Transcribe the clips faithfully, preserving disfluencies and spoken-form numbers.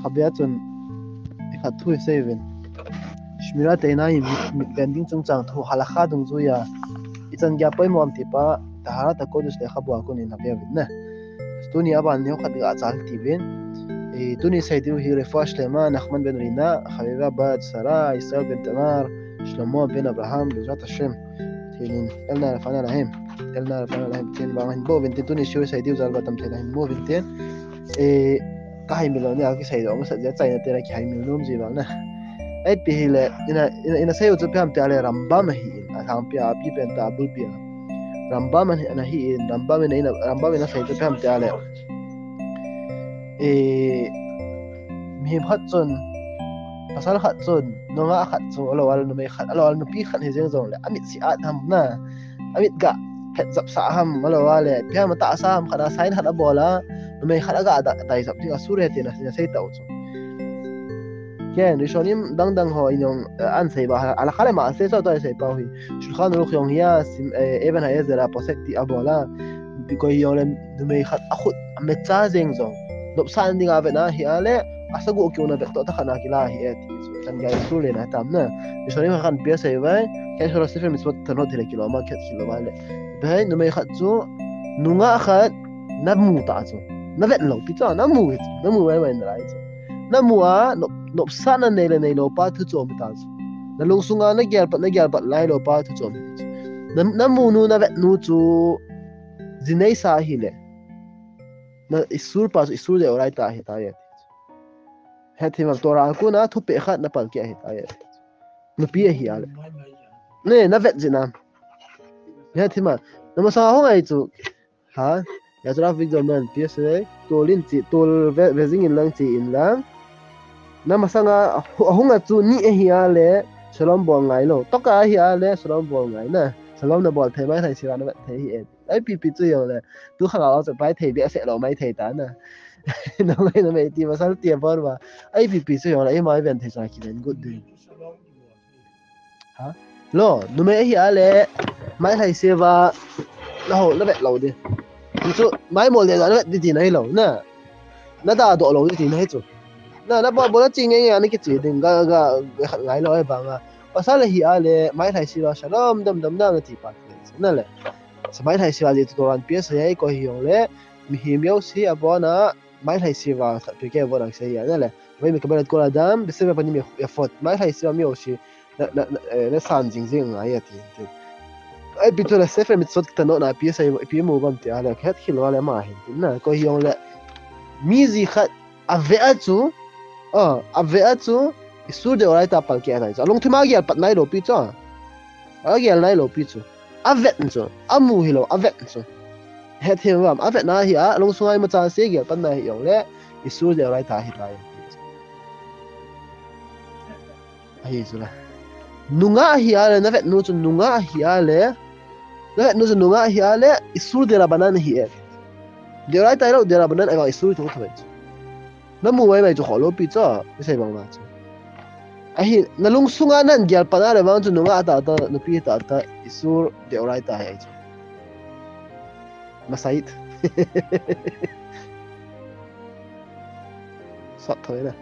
Abia chun, ikhat thu isei uvin. Shmirat einayim, mit, mitven ding chungchang thu, halakha dungjuiya ichan geiya poimo ham ti pa, Taharat HaKodesh lekhabu a konin abia uvin na. Tuni aban neokhat ga chal tiuvin. Eh, tuni isei diu hi Refuah Shlema, Nachman ben Rina, Chaveva bat Sara, Israel ben Tamar, Shlomo ben Abraham, Bezrat Hashem. Tinin, Elna Rafana Lahim. Elna Rafana Lahim. Tin vang hin bo uvin tin, tuni shiur isei diu jal ba tam thei na hin bo uvin tin. Eh, ka haimil lou ni, akisei dong, sa jeh a chaina te la kihaimil nom ji vang na. Ipi hile, ina, ina, ina sei u chu ipi ham tia le Rambam ahin, alhangpia, apipen ta, abulpia. Rambam ahin, ana hin, Rambam ina, ina, Rambam ina sei chu ipi ham tia le. Eh, mihem khat chun, pasal khat chun, nungah khat chu, ahilou le numei khat, ahilou le nupi khat hi jeng jongle, amit si at ham na. Amit ga phet jap sa ham, ahilou le, ipi ham atahsa ham khat a, sign khat abol a, numei khat aga da, dai jap ding asur e tina, ina sei tau chu. Ken, Rishonim dang dang ho in jong, eh, ana sei ba, halakha le maaseh chu toh isei pau hi. Shulchan Aruch jong hi a, sim, eh, Even HaEzer a posek ti abol a. Ipi koi hi jongle, numei khat akhut, amecha jeng jong. Nopsahna dinga avet na hi a le, asagoh kiuna vet toh tah khat na kila hi e ti chu. Ichan geiya isur le na tam na. Rishonim khat khat pia sei vai, kei Shalosh Sefer Mitzvot thanot hi le kilom a, kei kilom a le. Ipi ham, numei khat chu, nungah khat, namu ta chu. Navet lou pi chu, namu hi chu. Namu vai vai nalai chu. Namu a, nop, nopsahna nei le neilou pa thu chom ta chu. Nalung sunga nagel pat, nagel pat lailou pa thu chom ta chu. Na, namu nu, navet nu chu, ji neisa ahile. Na isur pa chu, isur deoraita ahi tai. Hethem a Torah a kona thupeh khat napalkeh ahi tai. Nupi ahi a le. Ne, navet jin am. Hethem a. Namasang a hung ahi chu. Ha? Ya chu traffic jam nan, P S A, tol in chi, tol ve, ve jing in lang chi in lang. Namasang a, hu-, ahung a chu ni ahi a le, shalom bol ngai lou. Toka ahi a le, shalom bol ngai na. Shalom nabol thei mai thei sira navet thei hi e. Ipi pi chu jong le. Tu khang a chu pai thei behseh lou mai thei ta na. Numei, numei ti masal ti abol va. Ipi pi chu jong le, eima iven thei cha kiven got ding. Ha? Lo, numei ahi a le, mai lhaise va, na ho, navet lou di. Chu, mai mol le navet di tina hilou, na. Nada doh lou di tina hi chu. Na, nabol bol a chi ngai ngai a nakichi ding, ga, ga, ga khat ngai lou e bang a. Pasal ahi a le, mai lhaise va, shalom, dam, dam, dam, nati pa. Na le. Sa mai lhaise va jeh chu Torah in pia sa ya, koi hi jong le, mihem jouse abon a, mai lhaise va, sa pi ke abon a sa ya, na le. Vayikabel et kol ha'am, besever pנים yafot. Mai lhaise va mi jouse, na, na, na, eh, nasan jing jing angai ati, ati. Ipi tu le Sefer Mitzvot thanot na pi sa, pi mu bam ti a le, het khel va le ama hin, na, koi hi jong le, mi ji khat, ave a chu, a, ave a chu, isur deoraita palkeh ahi chu. Alungthim a gel pat nailou pi chu. Agel nailou pi chu. Avet chu. Amu hilou, avet chu. Hethem vam, avet na hi a, alung sunga imacha se gel pat na hi jong le, isur deoraita ahi tai. Ahi chu la. Nungah ahi a le, navet nu chu nungah ahi a le, navet nu chu nungah ahi a le, isur derabanan ahi e. Deoraita hilou, derabanan ahi vang isur thu thu. Namu mai mai chu kholou pi chu, mi sei bang ma chu. Ahi, nalung sunga nagel pat na le vang chu nungah ta ta, nupi ta ta, isur deoraita ahi chu. Masait. Sat thoi na.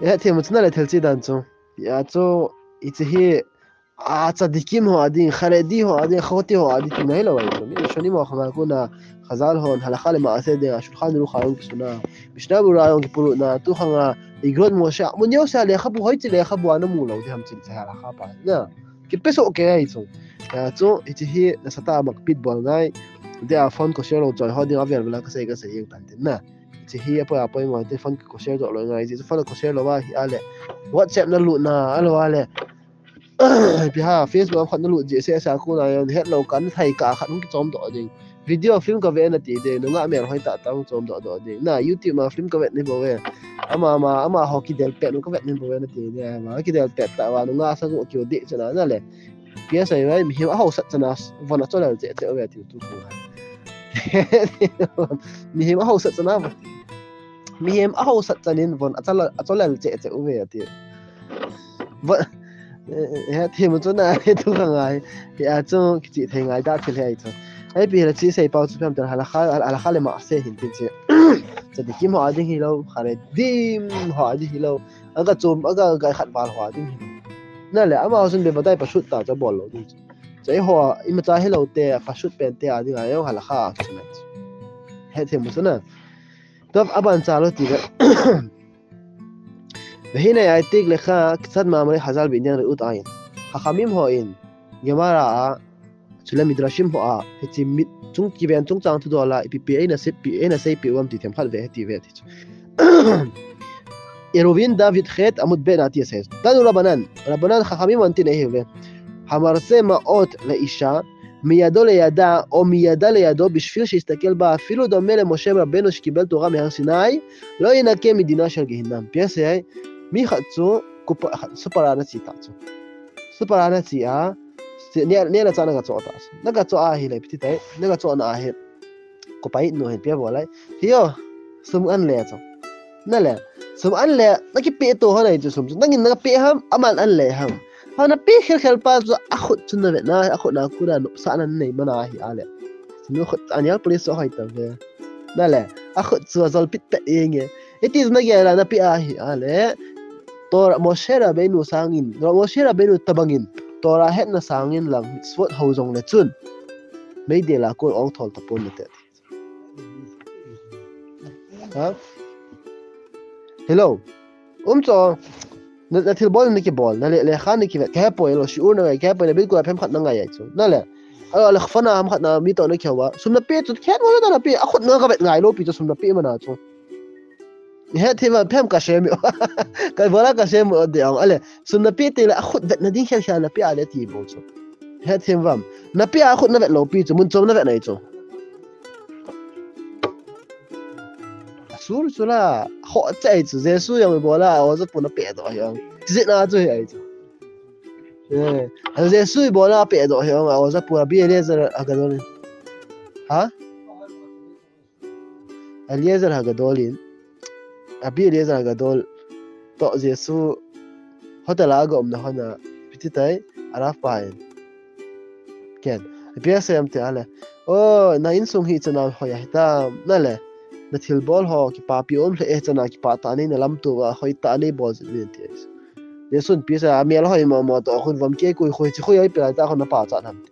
Hethem u chu na le thil chi dan chu. Ya chu, hiche hi, a, tzadikim ho a ding, Haredi ho a ding, Khatoti ho a ding, tina hilou ahi chu. Mi Rishonim ho khang a kona, Chazal hon, halakha le maaseh dinga, Shulchan Aruch a jong kisun a, Mishnah Berurah a jong kipolut na, tu khang a, Igrot Moshe, mun jouse a lekhabu, hoiche lekhabu a namu lou di ham chin cha halakha pa. Na, kipe soh kei ahi chu. Ya chu, hiche hi, nasatah a makpit bol ngai, dia phone ko share lou choi ho ding avel vel a kasei, kasei jeng tan tin na. Hiche hi apoi apoi mo, te phone ko share doh lou ngai, hiche phone ko share lou va hi a le. WhatsApp na lut na, ahilou a le. Ipi ham, Facebook a khat na lut jeh seh seh a kona jong, het lou kan thai kah khat hung kichom doh ding. Video film kave nati ding, nungah melhoi tah tah hung chom doh doh ding. Na, YouTube a film kavet ni bou ve. Ama, ama, amaho kidel pet nu kavet ni bou ve nati ding. Ama, kidel pet tah va, nungah sagoh kiu ding chu na, na le. P S A vai, mihem ahaosat chan a, von acholel cheh cheh uve tiu tu khang a. Mihem ahaosat chan a, mihem ahaosat chan in von acholel, acholel cheh cheh uve ati. Von, eh, eh, hethem u chu na, tu khang a, hi a chu kichih thei ngai da thil hi ahi chu. Ipi hile hiche sei pau chu phem tan halakha, halakha le maaseh hin tin chu. Tzadikim ho a ding hilou, Haredim ho a ding hilou, aga chom, aga gai khat val ho a ding hilou. Nale, amaho chun bevadai pashut ta chu abol lou ding chu. Chu eiho, imacha hilou te, pashut pen te a ding a, eiho halakha a chu na. Hethem u chu na. Tua aban cha lou ti ve. Vehine aitik lekha, kitsat mamre hazal binyan reut ain. Chachamim ho in, Gemara a, chule Midrashim ho a, hichi mit chung kiven chungchang thudol a, ipi pi eina seipi, eina seipi uvam ti themkhat ve, heti ve, ti chu. Eruvin David Chet, amud be na ti asei. Tanu Rabbanan, Rabbanan Chachamim an tin ahi ve. Hamarse ma'ot leisha, miyado leyada, o miyada leyado, bishvil sheyistakel ba, afilu dome leMoshe Rabbeinu shekibbel Torah mehar Sinai, lo yinake midina shel gehinam. Pi asei, mi khat chu, kupa, khat, supara na chi ta chu. Supara na chi a, si, ne, ne la cha na ga cho ta chu. Na ga cho a hi le, piti tai, na ga cho na a hi. Kupa it nu hin pi abol lai. Hiyo, sum an le chu. Nale, sum an le, na kipe to ho na hi chu sum chu. Nangin na pe ham, aman an le ham. Ha na pe khel khel pa chu, akhut chu na ve na, akhut na kura nopsa na nei mana hi a le. Sum khut anial police so hai ta ve. Nale, akhut chu azol pit pet inge. It is na ge la na pe a hi a le. Torah Moshe Rabbeinu sangin, Moshe Rabbeinu tabangin, Torah hetna sangin lang mitzvot ho jong le chun. Meidil a kon ong thol tapon nate. Ha? Hello. Um cho. Na, na thilbol na kibol, na le, lekha na kivet, kihepoi lo, shiur na ngai, kihepoi na Bilkul a phem khat na ngai ai chu. Nale. Alo, le phone a ham khat na mi to na kihou a. Sum na pe chu, kihepoi na pe, akhut na ka vet ngai lou pi chu sum na pe mana chu. Hethem a phem ka sem u. Ka bola ka sem u de ong. Ale, sum na pe te le akhut vet na ding khel khel na pe a le ti bou chu. Hethem vam. Na pe a akhut na vet lou pi chu, mun chom na vet nai chu. Asur chu la, ho chai chu, Jesu jong bola, o za pu na pe do jong. Chi na chu hi ai chu. Eh, Jesu bola pe do jong, o za pu a bi le za a ga do le. Ha? Eliezer Hagadol in, Abi Eliezer Hagadol, to Jesu hotel a ga umna hon a, piti tai, a Rav pa in. Ken, ipi asei em ti a le, o, na insung hi chana hoi a hitam, nale, na thilbol ho, kipapi um le e chana kipah tah nei na lamto a, hoi tah nei bol jin ti. Jesun pi asei, a mel hoi mama to, khun vam ke kui khoi, chi khoi ai pe lai ta khun na pachat ham.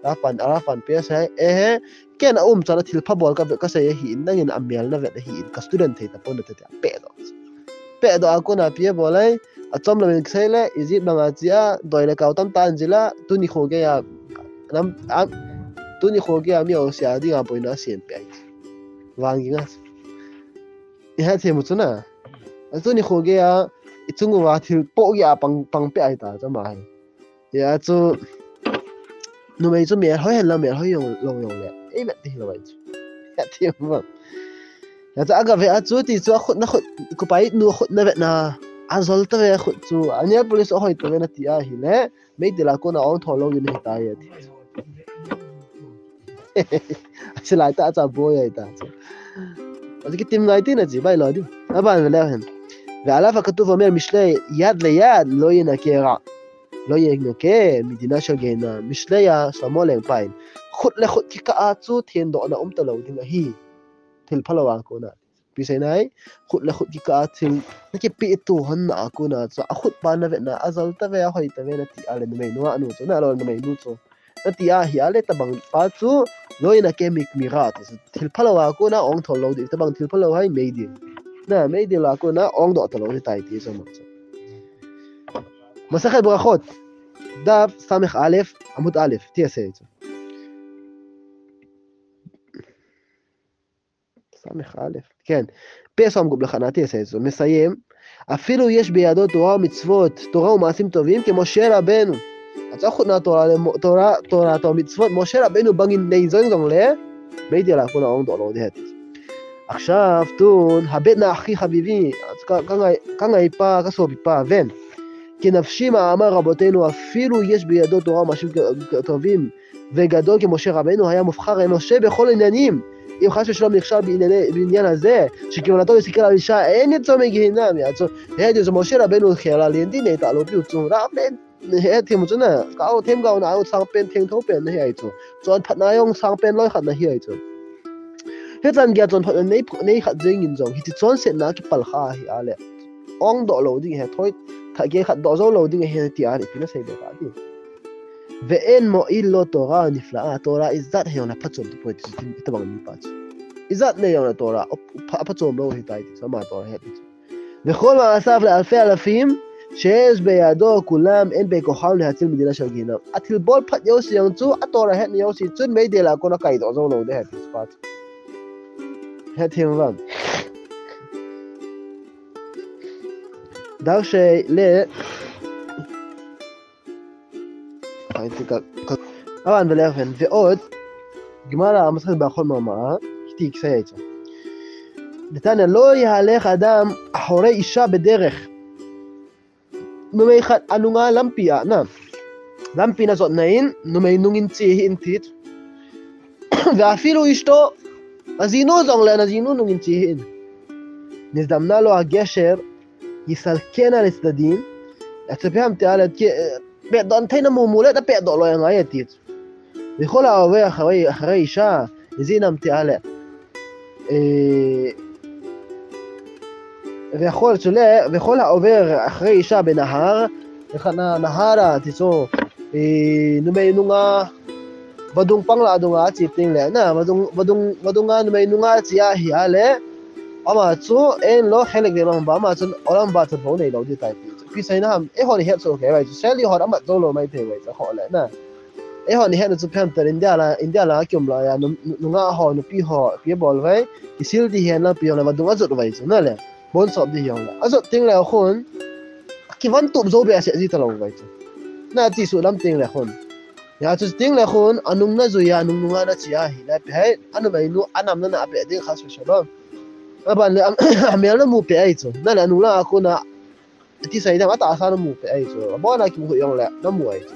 A Rav pan, a Rav pan pi asei, eh, ken a um chan a thilpha bol ka ve, ka sei ahi in, nangin a mel na vet ahi in, ka student thei tapon nate tia, pe do. Pe do a kon a pi abol ai, achom lam in ka sei le, Egypt bang a chi a, doi le kau tam ta an jila, tuni kho ge a, nam, a, tuni kho ge a mi o sia ding a boina sien pe ai. Vang ging a. I hethem u chu na. A tuni kho ge a, i chung uva thil po ge a pang, pang pe ai ta, chama hai. Hia chu, numei chu mel hoi hen la, mel hoi jong lou jong le. Ei vet ti lou ai chu. Hia ti vang. Hia chu a ga ve a chu ti chu a khut na khut, kupa it nu khut na vet na. A jol ta ve a khut chu. A nail polish a hoi ta ve na ti a hi le. Meidil a kon a ong thol lou ding ahi tai a ti. Silai ta cha boi ai ta. Aji kitim ngai ti na ji bai lo di. Aban ve le hen. Ve ala fa katu va mer mishle yad le yad lo yin a ke ra. Lo yin a ke midina shel ge na mishle ya sa mo leng pain. Khut le khut kikah a chu then doh na um ta lou ding ahi. Thil phalou a kon a. Pi sei nai, khut le khut kikah a thil, na kipe to hon na a kon a chu, a khut pa na vet na, a jol ta ve, a hoi ta ve na ti a le numei nu a nu chu, na lo numei nu chu. Na ti a hi a le tabang pa chu, lo yin a ke mik mi ra ti chu, thil phalou a kon a ong thol lou di, tabang thil phalou hai meidil. Na meidil a kon a ong doh ta lou di tai ti chu ma chu. Masachet Berachot, daf samech alef, amud alef, ti asei chu. ס"א. כן. פרק ס"ג לחנתי עשה את זה. מסיים. אפילו יש בידו תורה ומצוות, תורה ומעשים טובים כמשה רבנו. Achu akhut na Torah le mo-, Torah, Torah to mitzvot Moshe Rabbeinu bangin nei jong jong le, meidil a kon a ong doh lou di ahi. עכשיו, tun, הבן הכי חביבי, ka, ka ngai, ka ngai pa, ka sopi pa, ven. כנפשי מאמר רבותינו, אפילו יש בידו תורה ומעשים טובים, וגדול כמשה רבנו היה מובחר ונושה בכל עניינים. אם חס ושלום נכשל בענייני, בעניין הזה, שכוונתו להסתכל על אישה, אין יוצא מגיהנום, ya chu. He, Moshe Rabbeinu khel a len di nei ta lou piu chu. Rav len, hethem u chu na, ka o them ga o na o sang pen theng tho pen na hi ai chu. Chon phat na jong sang pen loi khat na hi ai chu. Pathen geiya chonphatna nei, nei khat jengin jong, hiti chonsetna kipal kha ahi a le, ong doh lou ding ahi, thoi, thah gei khat doh jou lou ding ahi, ti a le, ipi na sei be ka ti. Ve'en mo'il lo Torah nifla'a, Torah ijat he jong le phachom tapoi ti, ti, itobang mipa chu. Ijat nei jong le Torah, pha, phachom lou ahi tai ti, ama Torah het ti chu. וכל מעשיו לאלפי אלפים שיש בידו כולם אין בכוחם להציל מדינה של גיהנום. Athilbol phat jouse jong chu, a Torah hetna jouse chun meidil a kona kaidoh jou lou ding ahi ti chu. Hethem uvam. Dau sei le. Hai ti ka, ka, aban vele ven, ועוד, גמרא מסכת ברכות מאמר, kiti kisei chu. דתניא לא יהלך אדם אחרי אשה בדרך. Numei khat anunga lampi a na. Lampi na jotna in, numei nungin che hih in ti. ואפילו אשתו, najinu jong le, najinu nungin che hih in. נזדמן לו הגשר, יסלקנה לצדדים. Achu ipi ham ti a le, ki, eh, pehdoh theina mu mu le, na pehdoh lou angai ati. וכל העובר אחרי, אחרי אשה, איזי nam ti a le. Eh, ויכול, chu le, וכל העובר אחרי אשה בנהר, khat na, נהר a ti chu, eh, numei nunga, vadung pangla dunga che teng le, na, vadung, vadung, vadunga numei nunga che ahi a le, ama chu, אין לו חלק ועמהם הבא, ama chun olam ba chan vo nei lou ding tai ti chu. Ipi seina ham, eihon ihet soh kei uve chu, Sally hon amat jou lou mai thei uve chu, kho le, na. Eihon ihetna chu ipi ham ti a le India la, India la kium lai a, nu, nu, nungah ho, nupi ho, ipi abol uve, isil ding hihen lampi jong le vadung ajot uve chu, na le. Bon sop ding hihen la. Ajot teng le khun, kivon tup jou behseh ji talou uve chu. Na che suh lam teng le khun. Hia chu teng le khun, anung na jui a, anung nunga na che ahi le, ipi ham, anumeinu, anam na na pe ding, khas ve shalom. Aban le, am, amel na mu pe ahi chu. Na le, anung la a khun a, ati sei dam, atahsa na mu pe ahi chu. Abon a kimu jong le, na mu ahi chu.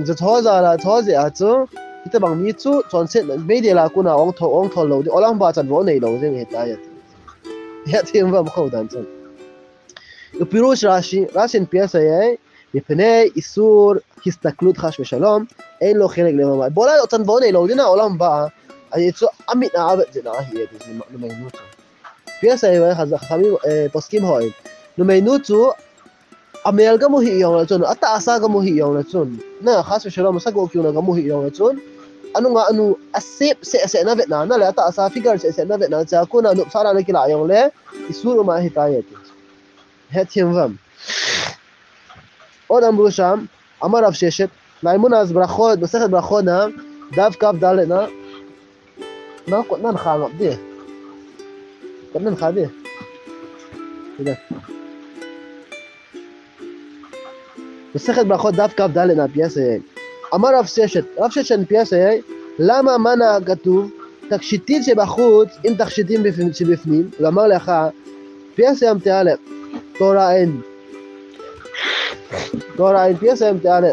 Jat ho ja la, ho je a chu, hitobang mi chu, chonsetna, meidil a kona ong thol, ong thol lou ding, olam ba chan vo nei lou ding ahi tai ati. Hethem uvam kho dan chun. ופירוש רש"י, רש"י in ipi asei em, מפני איסור הסתכלות חס ושלום, אין לו חלק לעמהם הבא. Ibola chan vo nei lou ding na olam ba, ahi chu amit a avet jeh a ahi e ti, numeinu chu. Ipi asei uve, Chachamim, eh, poskim hon. Numeinu chu, amel gamu hih jong le chun, atahsa gamu hih jong le chun. Na, khas ve shalom, sa go kiu na gamu hih jong le chun. Anunga anu, asep seh seh na vetna, na le atahsa figure seh seh na vetna, cha kona nopsahna na kila jong le, איסור um ahi tai e ti. Hethem uvam. עוד אמרו שם, אמר רב ששת, ליימון אז ברכות, מסכת ברכות na, דף כ"ד na, na kot nan kha ngap di. Kot nan kha di. Ida. מסכת ברכות דף כ"ד na ipi asei. אמר רב ששת, רב ששת in ipi asei, למה מנע הכתוב תכשיטין שבחוץ עם תכשיטין בפ-, שבפנים, ואמר לאחר, ipi asei em ti a le, Torah in, Torah in ipi asei em ti a le,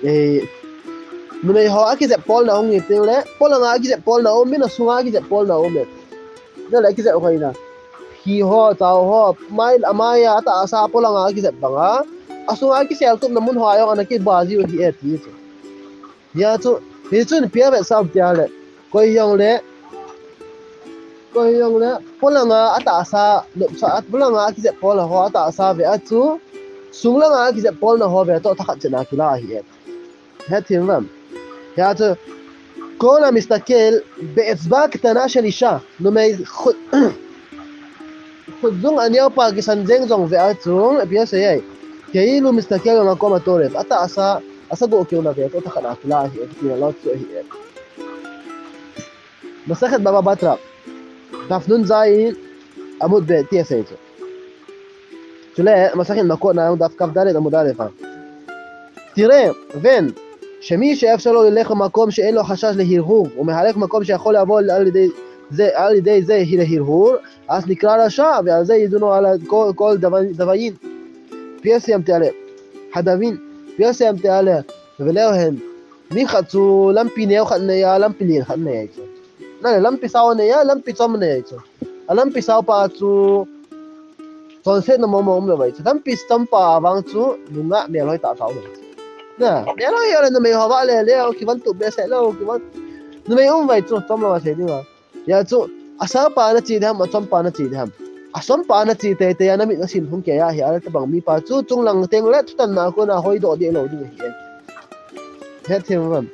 eh, numei ho akijep polna hung hi teng le, polanga akijep polna um in, asunga akijep polna um in. Na le akijep hoi na. Hi ho, tao ho, mai, amai a, atahsa polanga akijep banga. Asunga akisel tupna mun ho a jong ana kiba jiu ahi e ti chu. Hia chu, hichun ipi avetsah em ti a le. Koi jong le, koi jong le, polanga atahsa, nopsa, polanga akijep polna ho atahsa ve a chu. Sunglanga akijep polna ho ve toh thakhat chena kila ahi e. Hethem uvam. Hia chu, כל המסתכל באצבע קטנה של אשה. Numei khut, khut jung aneo pa kisan jeng jong ve a chu, ipi asei em. כאילו מסתכל במקום הטורף. Atahsa, asa go kiu na ve toh thakhat a kila ahi e, ti na lou chu ahi e. מסכת בבא בתרא, דף נ"ז עמוד ב' ti asei chu. Chule, מסכת מכות na דף כ"ד עמוד א'. תראה, ven, שמי שאפשר לו ללכת למקום שאין לו חשש להרהור, ומהלך מקום שיכול לבוא על ידי זה, על ידי זה להרהור, אז נקרא רשע, ועל זה ידונו על כל, כל דווי-, דווין. Ipi asei em ti a le, הדווין, ipi asei em ti a le, vele hen, mi khat chu lampi neo khat nei a, lampi len khat nei ahi chu. Na le lampi sao nei a, lampi chom nei ahi chu. A lampi sao pa chu chonsetna mong mong um lou vai chu. Lampi chom pa vang chu nungah melhoi tah tah um lou vai chu. Na, melhoi ho le numei ho vah le le, kivon tup behseh lou, kivon. Numei um vai chu, chom lou a sei ding a. Hijeh chun, asapa nache ding ham, achompa nache ding ham. Achompa nache teitei a namit nasin hung kei ahi, ahile tabang mipa chu chunglang teng le thutanna a kona hoidoh deh lou ding ahi e. Hethem uvam.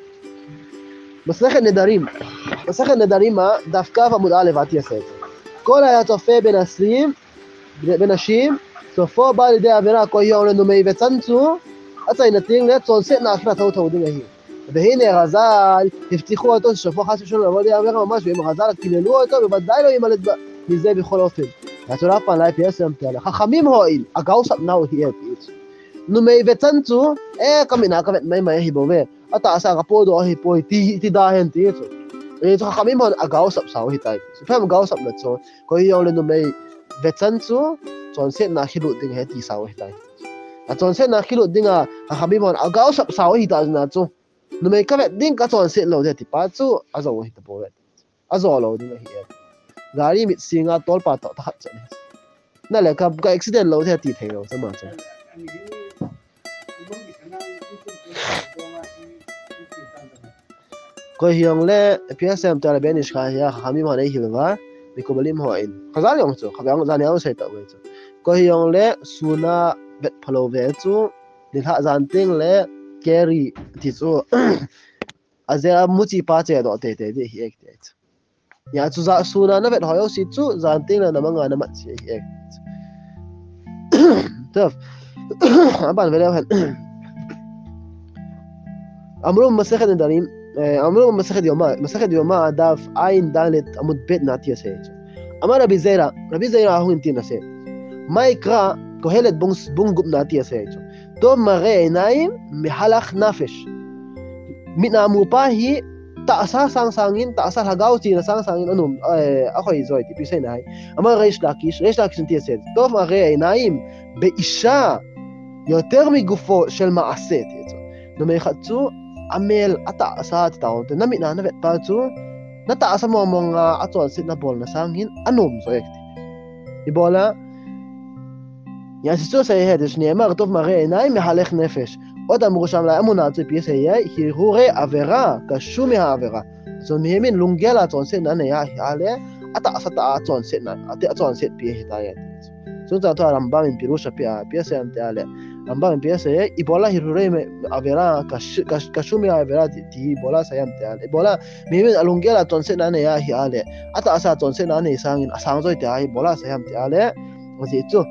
Masechet Nedarim. Masechet Nedarim a, daf kaf amud alef a ati asei. כל הצופה בנשים, בנשים, סופו בא לידי עבירה, koiham le numei vechan chu, achaina teng le chonsetna a kona thotho ding ahi. והנה חזל הבטיחו אותו שסופו חס ושלום לבוא לידי עבירה ממש, ואם חזל קיללו אותו, בוודאי לא יימלט ב-, מזה בכל אופן. Hijeh chun Rav pan lai pi asei em tia le, חכמים הואיל, agaosap nau ahi e ti chu. Numei vechan chu, eh, kamit a kavet maimai ahi bou ve. Atahsa kapodoh ahipoi, ti, ti da hen ti chu. Hijeh chun Chachamim hon agaosap sau ahitai. Ipi ham gaosapna chu, koiham le numei vechan chu, chonsetna a kilut ding ahi ti sau ahitai. Achonsetna a kilut dinga, Chachamim hon agaosap sau ahitah jeh a chu, numei kavet ding, kachonset lou ding ti pa chu, ajou ahita bou ve. Ajou lou ding ahi e. Gari mit singa tolpa toh takhat chan ahi. Nale ka, ka accident lou ding ti thei lou, chama chu. Koiham le, pi asei em tia le Ben Ish Chai hi a, Chachamim hon eihil uva, Mekubalim hon. Chazal jong chu, Chazal jong sei tah uve chu. Koiham le, sun a vet phalou ve chu, nilhah jan teng le, keri ti chu, ajeh a muchi pa chedoh teitei ding ahi e ti chu. Hijeh chun ja sun a navet hoi jouse chu, jan teng le namang a namat cheh ahi e. Tov. Aban ve leu hen. אמרו במסכת נדרים, אה, אמרו במסכת יומא, מסכת יומא דף עין ד' עמוד ב' na ati asei. אמר רבי זירא, Rabbi Zera ahung in tin asei. מה יקרא, Kohelet bung, bung gup na ati asei. טוב מראה עיניים מהלך נפש. Mit a mu pa hi tahsa sangsangin, tahsa lhagao china sangsangin anom, eh, ahoi joi ti ipi seina ham. אמר ריש לקיש, ריש לקיש in ti asei. טוב מראה עיניים באשה יותר מגופו של מעשה ti chu. Numei khat chu amel atahsa ti tao te, namit a navet pa chu, natahsa mong mong a, achonsetna bolna sangin anom joi e ti. Ibola, hijeh chu asei e, שנאמר טוב מראה עיניים מהלך נפש. עוד אמרו שם, lai amun a chu ipi asei e, הרהורי עבירה קשו מהעבירה. Chun mihem in lunggel a chonsetna anei ahile, atahsa tah a chonsetna, ati a chonset pi ahitai. Chun chang thu a Rambam in Pirush apeh a, ipi asei em tia le. Rambam in ipi asei e, ibola הרהורי עבירה קש-, קש-, קשו מהעבירה ti, ti ibola asei em tia le. Ibola mihem in alunggel a chonsetna anei ahile, atahsa chonsetna anei sangin asang joi tia ibola asei em tia le. Ajeh chu,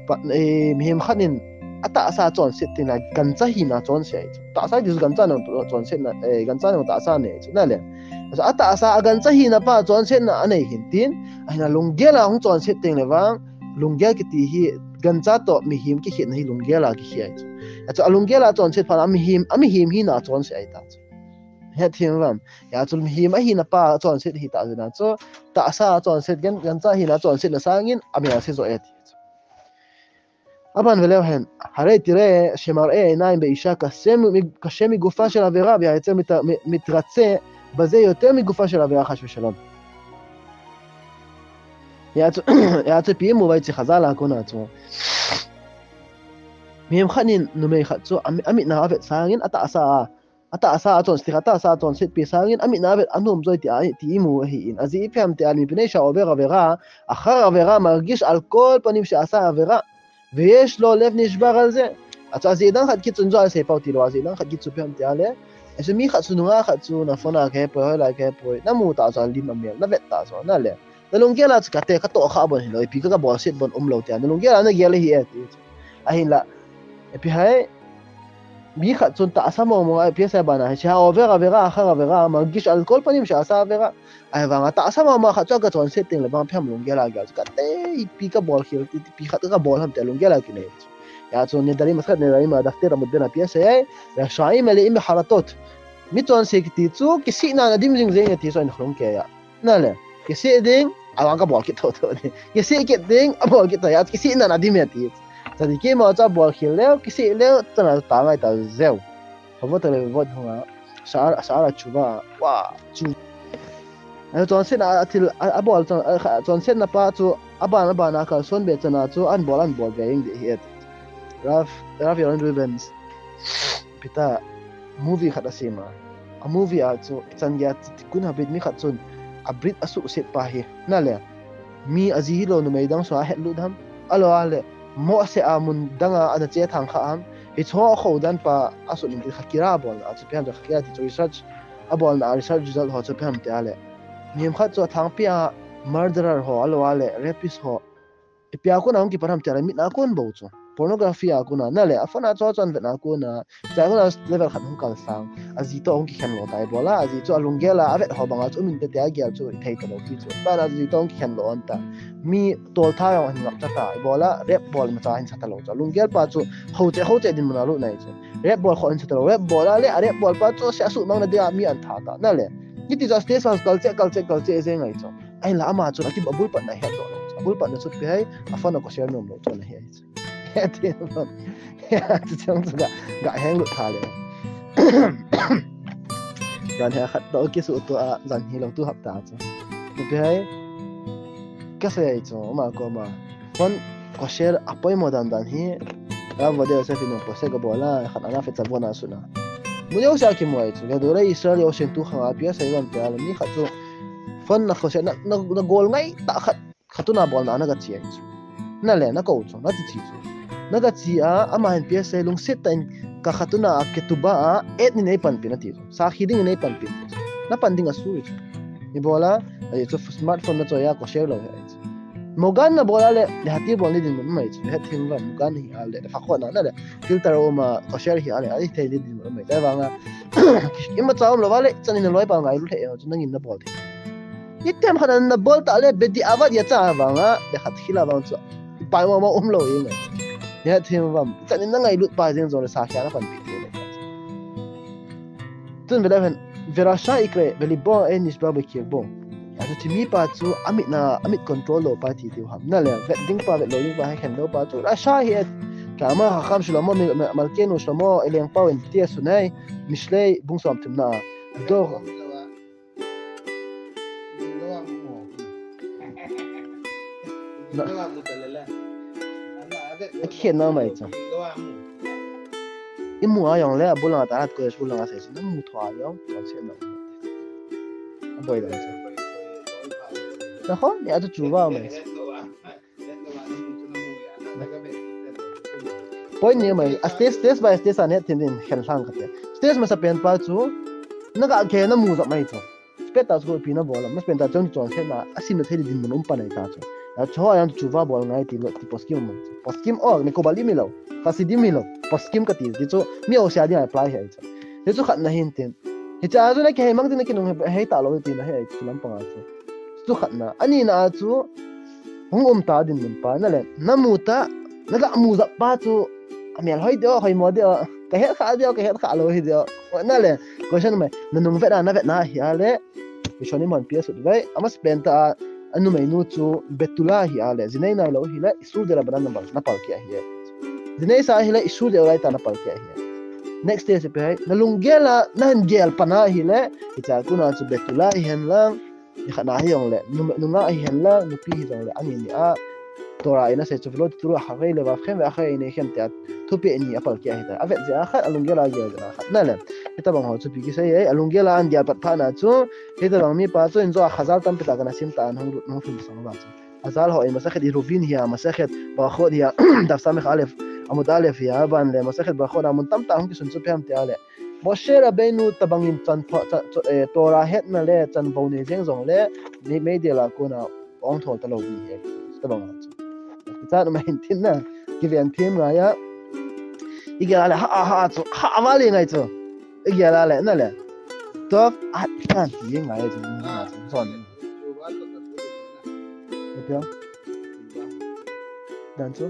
pa, eh, mihem khat in atahsa chonset teng le gancha hina chonset ahi chu. Tahsa ti chu gancha nung chonsetna, eh, gancha nung tahsa nei chu nale. Atahsa a gancha hina pa chonsetna anei hin tin, ahinla lunggel a hung chonset teng le vang, lunggel kiti hi gancha toh mihem kikhetna hi lunggel a kikhe ahi chu. Achu alunggel a chonset phat a mihem, amihem hina chonset ahi ta chu. Hethem uvam. Hijeh chun mihem ahina pa chonset ahitah jeh a chu, tahsa chonset, gan, gancha hina chonsetna sangin amel se joi e ti chu. Aban ve leu hen, הרי תראה שמראה עיניים באשה קשה מ-, קשה מגופה של עבירה, והיוצר מת-, מ-, מתרצה בזה יותר מגופה של עבירה חס ושלום. Hijeh chu, hijeh chu ipi imu uvam ti Chazal a kona chu. Mihem khat in numei khat chu, ami-, amit na avet sangin atahsa a, atahsa a chonset, atahsa a chonset pi sangin, amit na avet anom joi ti a, ti imu ahin. Ajeh ipi ham tia le, מפני שהעובר עבירה אחר עבירה מרגיש על כל פנים שעשה עבירה, ויש לו לב נשבר על זה. Achu ajeh dang khat kit chun jo asei pau ti lou, ajeh dang khat kit chu ipi ham tia le. Achu mi khat chu nungah khat chu na phone a kahepoi, hoilai kahepoi, namu ta chu alim amel, navet ta chu nale. Nalunggel a chu kate katoh kha bon hilou, ipi ka, kabolset bon umlou tia. Nalunggel a nagel ahi e ti chu. Ahinla, ipi ham, mi khat chun tahsa mong mong a, ipi asei bana, שהעובר עבירה אחר עבירה מרגיש על כל פנים שעשה עבירה. Ahivang a tahsa mama khat chu aga chonset teng le vang ipi ham lunggel a gel chu. Kate ipi kabol khel, ipi khat kabol ham tia lunggel a kinei chu. Hijeh chun Nedarim, Masechet Nedarim a daf tet amud bena ipi asei, רשעים מלאים בחרטות. Mi chonse kiti chu kisihna in adim jing jeng e ti chu ahin kholung kei a. Nale, kisih ding, avang kabol kit thotho ding. Kisih kit ding, abol kit thotho, kisihna in adim e ti. Tzadikim ho chu abol khel leu, kisih leu, chana chu ta ngai ta jeng. חובות הלבבות hung a, שער, שער התשובה, wa, chu. Ahi, chonsetna a thil, a, abol chon, a, kha, chonsetna pa chu, aban, aban a kalson be chana chu, ahin bol, ahin bol be jeng ding ahi e ti. Rav, Rav Yaron Rubens, ipi ta, movie khat asem a. A movie a chu, chan geiya, tikkun habit mi khat chun, a breed a suhset pa hi, nale, mi aji hilou numei dang chu ahet lut ham, ahilou le, mohseh a mun dang a ana che thang kha ham, hicho a khodan pa a sut in khakira bolna chu ipi ham, khakira ti chu research a bolna, research result ho chu ipi ham ti a le, mihem khat chu athangpi a murderer ho, ahilou le, rapist ho, ipi a kona hung kipan ham ti a le, mit a kon bou chu. Pornography a kona, nale, a phone a cho chon vet a kona, cha kona level khat hung kal sang. Aji toh hung kikhen lo tai bola, aji chu alunggel a, avet ho banga chu um inte tia gel chu i thei talou pi chu. Bana aji toh hung kikhen lo anta. Mi toltha jong ahin ngap cha ta, i bola, rape bol imacha hin sa talou chu. Alunggel pa chu, ho che, ho che dinmun a lut nai chu. Rape bol kho hin sa talou, rape bol a le, a rape bol pa chu, se a sumang na dia mi an tha ta, nale. Hiti chu stage a kal che, kal che, kal che, jeng ngai chu. Ahinla ama chun aki abul patna het doh lou chu. Abul patna chu ipi ham, a phone a ko share nom lou chu ana hi chu. Hiti, hiti chang chu ga, ga heng lut tha le. Jan hi khat toh kisuh toh a, jan hilou tu hapta chu. Ipi ham, ka sei chu, ama koma. Phone ko share a poimo dan dan hi. Ra vo de se pinu po se ga bola, khat ana fe cha bona suna. Mu yo sa ki mu ai chu. Ga do re Israel yo sen tu khang a pia sai wan pia le mi khat chu. Phone na ko share na, na, na gol ngai ta khat, khat tu na bol na na ga chi ai chu. Na le na ko chu, na ti chi chu. Na ga chi a, ama hin pia sai lungset ta in ka khat tu na a ke tu ba a, et ni nei pan pi na ti chu. Sa khi ding nei pan pi. Na pan ding a su chu. Ni bola, ai chu smartphone na choi a ko share lou he ai chu. Mogan na bola le, le hati bol ni dinmun mai chu. Le hati bol mogan hi a le, fa kho na na le. Filter o ma ko share hi a le, ai thei ni dinmun mai. Tai vanga. Ima cha um lou va le, chan in loi pa ngai lu he chu nangin na bol thei. Ni tem khat na bol ta le, bedi avat ya cha vanga, le khat khila vang chu. Pai ma ma um lou ing. Le hati bol, chan in na ngai lut pa jeng jong le sa khia na pan pi te le. Tun vela hen, ורשע יקרא, ולבו אין נשבר בקרבו. Achu hiche mi pa chu, amit na, amit control lou pa ti diu ham. Na le, vet ding pa, vet lou ding pa, hekhen lou pa chu. Rasha hi et. Kama hakam Shlomo, mil-, mil-, Malkenu Shlomo, eleng pau in tia sunai, Mishlei, bung som thum na. Do. Na. Akhen na mai chu. I mu a jong le, a bul langa ta, at ko bul langa sei, na mu tho a jong, chon se na. A boi dan chu. Na hon, ni a chu chu va mai. Point ni mai, a stage, stage by stage a ne tin din khen lang ka te. Stage masa pen pa chu, na ga ke na mu jap mai chu. Spet ta chu pi na bol, mas pen ta chon chon se na, a sim na thei dinmun um pa nai ta chu. Ya chu ho yang chu va bol ngai ti lo ti poskim mai chu. Poskim o, ni ko bali mi lo. Hasidim mi lo. Poskim ka ti, ti chu, mi o sia di apply he chu. Ti chu khat na hin tin. Hicha chu na kihei mang tin na kinung hei ta lou ti na hei chu lampang a chu. Chu khat na. Ani na a chu hung um ta dinmun pa na le. Na mu ta, na ga mu jap pa chu. A mel hoi deo, hoi mo deo. Ka het kha deo, ka het kha lou hi deo. Na le. Question mai. Na nung vet na, na vet na hi a le. Question i mon pi a sut vai. Ama spenta a, a numei nu chu Betula hi a le. Jinei nai lou hi le. Isur de la bana na pal, na pal kia hi e. Jinei sa hi le, isur de la ta na pal kia hi e. Next day se pe hai, na lunggel a, na hin gel pana hi le, hicha kuna chu Betula hi hen lang, ni khat na hi jong le, nu, nunga hi hen lang, nupi hi jong le, ani ni a, Torah in a sei chu velo tu a kha vei le va khem ve a kha nei khem te a, thupi ni a pal kia hi ta. A vet je a khat, a lunggel a gel je a khat. Na le, hita bang ho chu pi ki sei e, a lunggel a an gel pat pha na chu, hita bang mi pa chu in jo a khazal tam pi ta kana sim ta an hung lut, hung thum sang va chu. Azal ho, eh, masakhet Eruvin hi a, masakhet Berachot hi a, daf sameh alef, amud alef hi a, ban le, masakhet Berachot a mun tamtah hung kisun chu phem te a le. Moshe Rabbeinu tabangin chan pho, chan, chan, eh, Torah hetna le, chan vo nei jeng jong le, mei, meidil a kona ong thol ta lou di hi, tabang a chu. Kichat ma hin tin na, kiven thim ngai a. I gel a le, ha, ha, chu, ha, ma le ngai chu. I gel a le, na le. Tov, at, tan, hi ngai chu, ngai chu, son. Betul? Dan chu?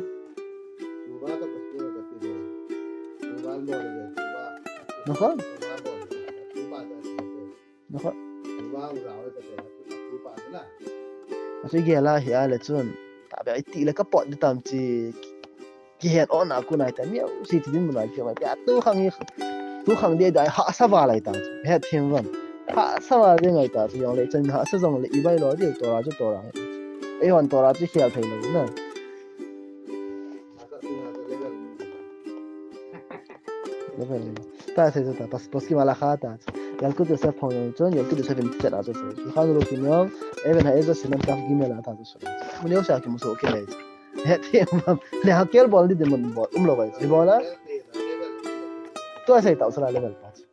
Nokho? Nokho? Achu gel a hi a le chun. Tabe iti le ka pot di tam chi. Kihen on a kunai ta miau si ti din munai ki mai. Tia tu khang hi. Tu khang di dai ha sa va lai ta. He thim van. Ha sa va di ngai ta. Jong le chen ha sa jong le i bai lo di Torah chu Torah. Ei hon Torah chu khel thei lo na. Level. Ta sei ta pas, poskim alakha ta. Yalkut Yosef phong jong chun, Yalkut Yosef in chet a chu, chu khan ro kin jong, even ha ego sinam taf gimel a ta chu. Mun yo sa ki muso ke le. Hethem vam. Le ha kel bol ni de mun bol, um lo vai. Ibola. Tu a sei tau sala level pa chu.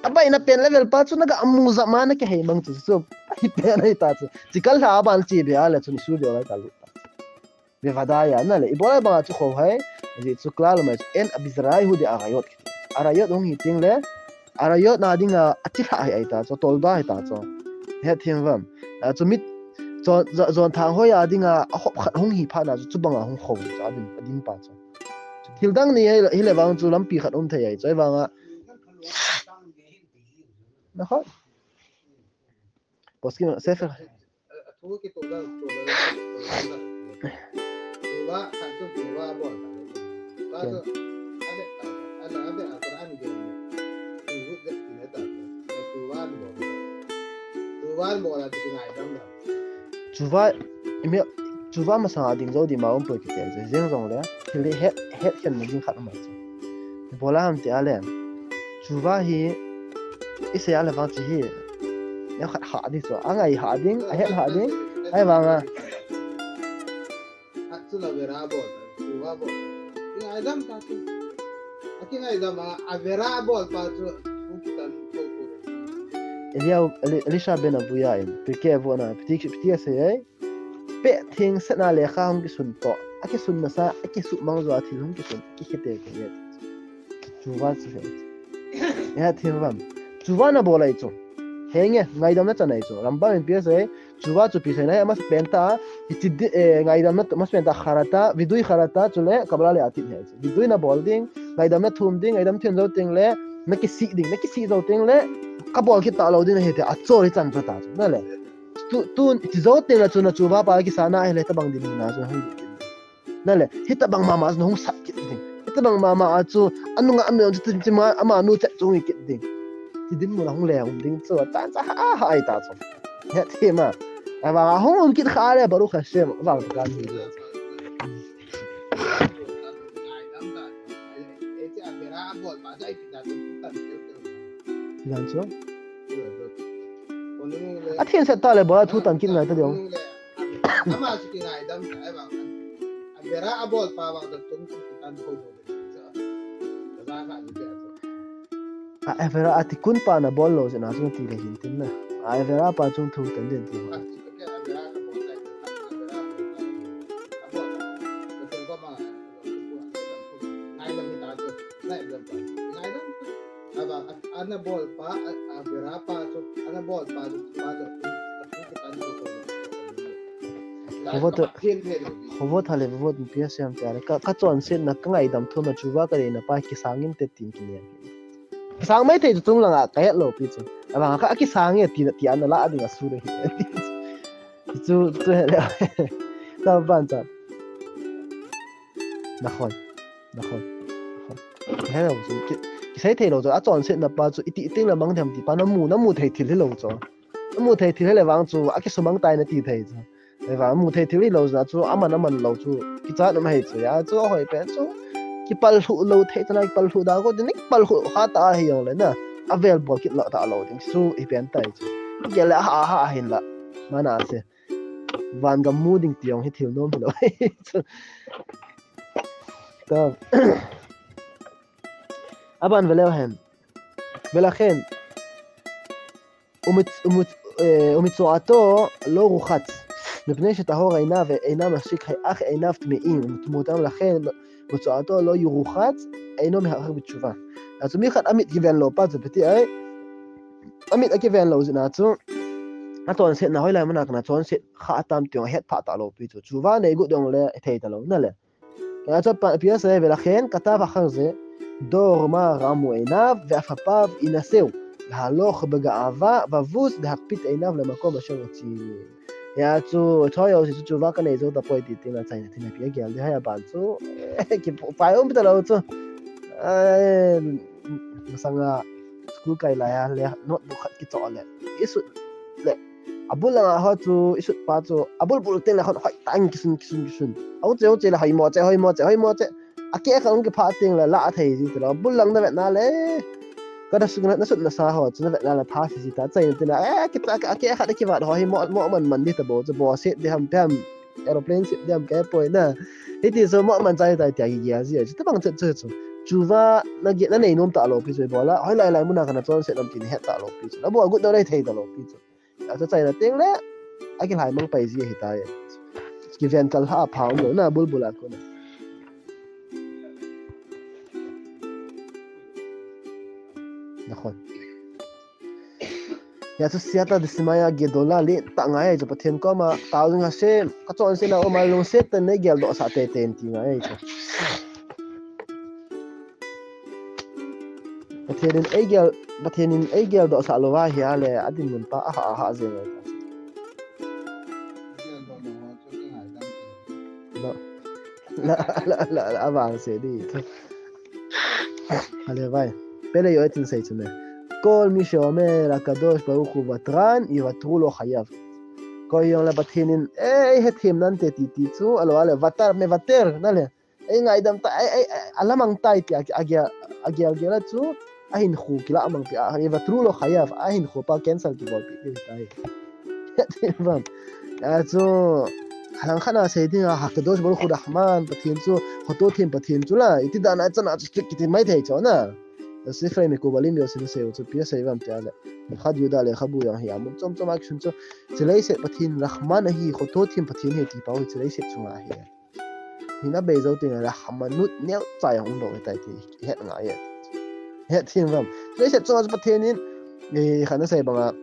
Abai na pen level pa chu na ga amu za ma na ke hei mang chu chu. Hi pen hei ta chu. Chikal ha ban chi be a le chu ni su be la ta lu. Bevadai a, na le, ibola banga chu kho hai, ji chu kla lo mai chu, en abizrai hu de arayot. Arayot hung hi ting le, arayot na dinga, a chi lha hai ai ta chu, tolda hai ta chu. Hethem vam. A chu mit, chu, zon, zon thang hoi a dinga, a hop khat hung hi pha na chu, chu banga hung kho, chu a din, a din pa chu. Thil dang ni hai, hi le vang chu lampi khat um thei ai, chu ai vanga. Na hoi. Poskim, Sefer. Chuva, imi, chuva masang a ding jo di ma um poi kiti, jeng jong le, thil het, het khen ma jing khat ma chu. Bola ham ti a le. Chuva hi, i sei a le vang chi hi. Ya khat ha ding chu. A ngai ha ding, a het ha ding. Ai vang a. At chu la vera bol, chuva bol. Kingaidam ta chu. A kingaidam a, a vera bol pa chu. Hu kitan ko ko. Eliau, Eli-, Elisha ben Avuya in. Pirkei Avot na, piti, piti a sei ai. Pe thing sena le kha hung kisun to. A kisun na sa, a kisu mang zo a thil hung kisun. Ki khite ke ye. Chuva chu he. Ya thim vam. Chuva na bolai chu. Henge, ngaidam na chanai chu. Rambam in pi a sei, chuva chu pi sei na, mas penta, hi chi di, eh, ngaidam na, mas penta kharata, vidui kharata, chu le, kabla le atit he. Vidui na bol ding, ngaidam na thum ding, ngaidam thim zo ting le, na kisi ding, na kisi zo ting le, ka bol kit ta lo ding na he te, a chori chan chu ta chu. Na le. Tu, tu, chi zo ting le chu na chuva pa kisa na he le tabang ding na chu hung. Na le, hitabang mama chu hung sat kit ding. Hitabang mama a chu, anunga anu chu tin chima, ama nu chet chu hung kit ding. Ti din mun a hung le hung ding chu, chan cha ha ha ai ta chu. He thim a. Ava hung hung kit kha le, Baruch Hashem, vang kan ni le. Ti dan chu. A thim set ta le, ba thu tan kit ngai ta ding. Ama chu kingaidam ta, ai vang. A vera a bol pa vang ta tum tum kitan ko. A, a vera a tikun pa na bol lo jeh na chu ti le hin tin na. A, a vera pa chung thu tan den ti. Ana bol pa, a, a vera pa chu, ana bol pa chu, pa chu, a thu kitan ko. Khovot, khovot hale, khovot pi a siam tia le. Ka, ka chonset na, ka ngaidam thum na chuva ka dei na pa kisang in te tin kini. Kisang mai thei chu chung langa ka het lo pi chu. Avang ka kisang e ti na ti an la ding a su le. Chu, chu he le. Ta ban cha. Nakhon. Nakhon. Nakhon. He lo chu ki, kisei thei lo chu a chonset na pa chu i ti ting la mang them ti pa na mu, na mu thei thil hi lo chu. Na mu thei thil hi le vang chu a kisumang tai na ti thei chu. Ei vang mu thei thil hi lo chu na chu aman aman lo chu. Kichat na ma hei chu ya chu a hoi pen chu. Kipal hlu lo thei chu na kipal hlu da ko ni kipal hlu ha ta hi jong le na. A vel bol kit lo ta lo ding su i pen tai chu. Ke le ha ha hin la. Mana se. Van gam mu ding ti jong hi thil nom hi lo. Chu. Ta. Aban vele hen. Vele hen. Umit, umit, eh, umitsoato lo ruchatz. Mipnei shetahor einav, einav mashik, he'ach einav tme'im, umutmutam lachen, mitsoato lo yuruchatz, eino meharhar bitshuva. Achu mi khat amit kiven lo pa chu piti ai. Amit akiven lo jeh na chu. A chonset na hoilai mana kana chonset kha atam tiong het pha ta lo pi chu. Chuva nei gu dong le thei ta lo na le. Achot pa, pi a sei, ולכן כתב אחר זה, דור מה רמו עיניו, ואף אפיו יינשאו, להלוך בגאווה, ובוז להקפיץ עיניו למקום אשר הוציאו. Ya chu, choi yo si chu chuva ka nei zo ta poi ti ti na chai na ti na pi a gel di hai a ban chu. Ki pai um ta lo chu. Ai, masanga school kai lai a le notebook khat kicho le. Isu le. Abul langa ho chu isut pa chu abul bul teng le hon hoi tang kisun kisun kisun. Au che au che le hoi mo che hoi mo che hoi mo che. A ke kha ung kipha teng le la a thei ji te lo. Abul lang na vet na le. Tua nasut na, nasut nasa ho chu navet na la tha sisi ta, achaina tina, eh, ki ta, a ke khat a kivat ho hi mo, mo man man di ta bou chu, bo set di ham, pe ham, aeroplane set di ham, kei poi na. Hiti chu mo man chai tai tia kigel ji chu, tabang chet chu chu. Chuva na ge, nanei nom talou pi chu, ibola hoilai lai muna kana chonset nam ti nahet talou pi chu. Nabol gut nau nahi thei talou pi chu. Achu achaina teng le, akilhai mang pai ji ahitai. Kiven kal ha pha umlou na, bulbul a kona. Nakhon. Hia chu Siyata Desimaya Gedola le ta ngai chu, Pathen koma, Tao Jing Hashem, kachonsetna um a lungset tah in neigeldoh sah teitei in ti ngai chu. Pathen in eigel, Pathen in eigeldoh sah lou va ahile, adinmun pa aha aha jeng ahi. No. La, la, la, la, avangse di. Ale vai. Pele Yoetin sei chu me. Kol mi sheomer Hakadosh Baruch Hu vatran, yivatru lo chayav. Koi jong le Pathen in, eh, hethem nante ti ti chu, alo ale vatar, mevater, nale. Ei ngaidam ta, ei, ei, ei, alamang tai ti a, agel, agel gel a chu, ahinkho kilamang pi a, yivatru lo chayav, ahinkho pa cancel kibolpi ti tai. Hethem vam. Achu, alangkhat a sei ding a, Hakadosh Baruch Hu Rahman, Pathen chu, khoto them Pathen chu la, iti dan a chan a chu strict kiti mai thei chu na. Sifrei Mekubalim jouse in asei u chu, ipi asei vam ti a le. Khat Yuda lekhabu jong hi a mun chom chom a kisun chu, chilei set Pathen Rahman ahi, khoto them Pathen ahi ti pau hi chilei set chunga ahi. Hin abei jou teng le Rahmanut neocha jong umlou ahitai ti het ngai e. Hethem vam. Chilei set chunga chu Pathen in, eh, khat nasei banga,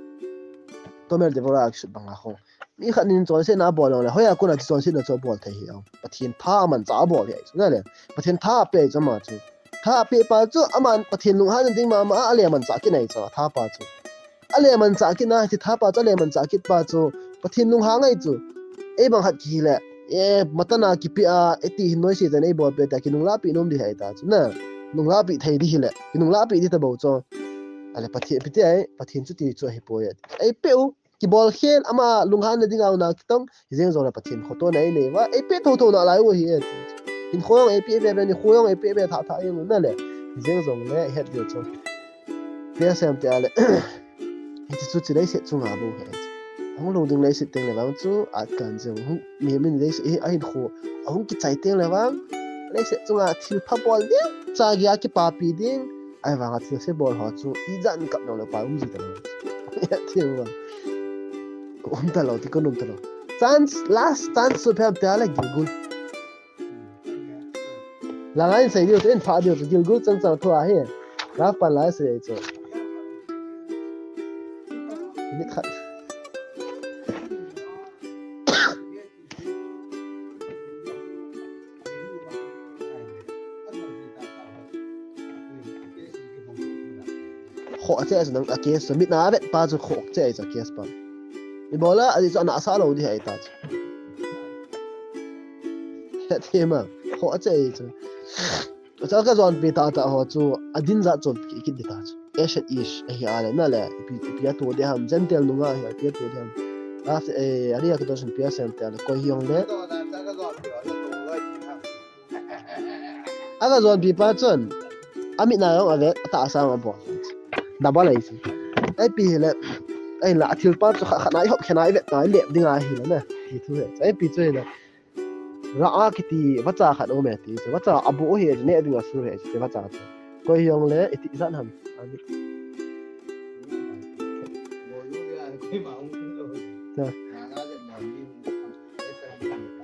Tomer Devorah a kisut banga ho. Mi khat in chonsetna abol jong le, hoiya kona chu chonsetna chu abol thei hi a. Pathen tha amanchah abol hi a chu, nale. Pathen tha ape chu ama chu. Tha ape pa chu, aman Pathen lunghanna ding mama a, ale manchah kit nai chu, tha pa chu. Ale manchah kit na, hiche tha pa chu, ale manchah kit pa chu. Pathen lunghang ahi chu. Ei bang khat kihile, eh, matan a kipe a, eti hin noise ten eibolpeh tia, kinunglahpeh nom di ahi ta chu, na. Nunglahpeh thei di hile, kinunglahpeh di tabou chu. Ale Pathen, ipi ti ai, Pathen chuti chu ahipoi. Eipeh u, kibol khel, ama lunghanna dinga una kitong, hijeng jongle Pathen khotona einei uva, eipeh thotho nalai u ahi e. Hinkho jong eipeh veve, nikho jong eipeh ve thah thah jeng u nale. Hijeng jongle, het diu chu. Tia sem tia le. Hiche chu chilei set chunga bou ahi. Hung lhung ding leiset teng le vang chu, atkan jeng u. Hung, mi, mi leiset, eh, ahinkho. Ahung kichai teng le vang. Leiset chunga thilpha bol ding, cha geiya kipapi ding. Ahivanga thilse bol ho chu, ijat in kap jong le pai um ji talou. Thil vang. Um talou, ti kon um talou. Chance, last chance chu ipi ham tia le Gilgul. Langa in sei diu chu, in pha diu chu, Gilgul chang chang thu ahi. Last pan la sei chu. Minute khat. Khoh che chu nang a case chu, mit na vet pa chu khoh che chu a case pa. Ibola, ajeh chu ana sa lou di ahi ta chu. Hethem a, khoh che chu. Acha ka jonpi tah tah ho chu, adin jat chonpi kit di ta chu. Eshet ish, ahi a le, nale, ipi, ipi a tu di ham, Gentile nunga ahi, ipi a tu di ham. After, eh, Ari Hakadosh in ipi asei em tia le, koi hi jong le. Aga jonpi pa chun, amit na jong avet, atahsa jong abol. Double ahi chu. Ipi hile, ahinla, athil pa chu khat, khat na ihop khen a ivet na, ilep ding ahi le na. Ti thu ahi. Ipi chu hile. Ra'a kiti vacha khat aume ti chu, vacha abuh ahi chu, neh ding asur ahi chu, vacha chu. Koi hi jong le, iti jat ham. Ani.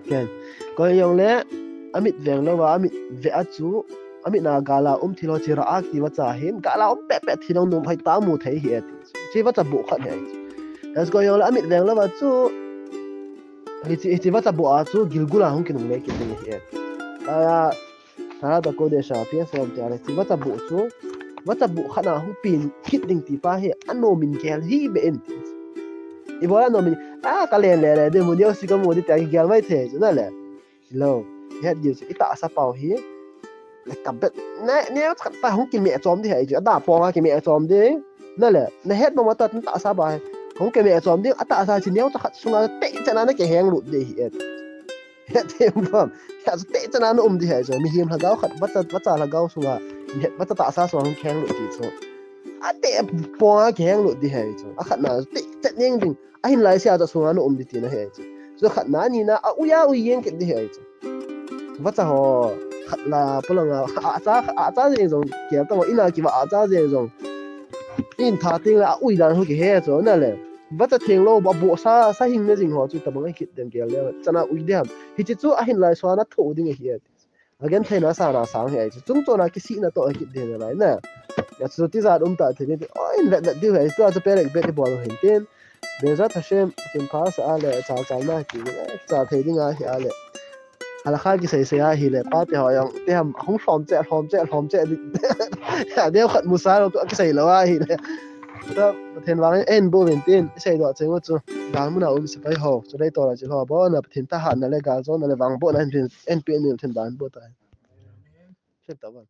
Ken. Koi hi jong le, amit veng louva, amit ve a chu, amit na gal a um thil ho chu ra'a kiti vacha hin, gal a um pet pet thil jong nom hoi ta mu thei ahi e ti chu. Chu vacha buh khat ahi chu. Koi hi jong le, amit veng louva chu, Hiche, hiche vacha buh a chu Gilgul a hung kinungle kit ding ahi e. Aya, Sa'adat Kodesh a, P S M tia le, hiche vacha buh chu, vacha buh khat a hung pen kit ding ti pa hi, anom in gel hih beh in ti. Ibola anom in, a, ka len le le, de mu neo si ka mu di tia gel mai thei chu nale. Hilou, het diu chu, itahsa pau hi, le ka bet, ne, neo khat ta hung kimeh chom di ahi chu, ada pong a kimeh chom di. Nale, nahet bang uva tua tahsa pa hi. Hung kimeh chom ding, atahsa chu neocha khat sunga teh chana nakiheng lut ding ahi e. Hethem vam. Hia chu teh chana na um ding ahi chu. Mihem lhagao khat, vacha, vacha lhagao sunga. Mihem, vacha tahsa sunga hung kiheng lut ti chu. Ate ponga kiheng lut di ahi chu. Akhatna te chet ning ding. Ahin lai sia chu sunga na um di tina ahi chu. Chu khatna nina a uya ui yeng kit di ahi chu. Vacha ho khatla polanga acha acha jeng jong kial ta ina kiva acha jeng jong. In tha ting la a ui dan ho kihe chu na le. Vacha theng lo ba bo sa sa hing na jing ho chu tabang a kit den kial le. Chana ui dem. Hichi chu ahin lai sunga na tho ding ahi. Again, theina sana sang hi ai chu. Chung chona kisihna to kit den lai na. Ya chu tijat um ta thei ni. Oi, in vet vet diu hi ai. Tua chu pelek bet i bol hin tin. Bezrat Hashem, tin pha sa a le, cha cha na ki. Cha thei ding ahi a le. Halakha kisei sei ahi le. Pa te ho jong, te ham, hung hlom che, hlom che, hlom che. Ya, deu khat musa lo, kisei lo ahi le. Tua, Pathen vang en bo vin tin. Sei do cheng u chu. Dal muna um sepai ho. Chu dei to la chu ho. Bo na Pathen thahatna le, galjona le, vangbohna hin tin. En pi ni Pathen dan bo ta. Sep ta ban.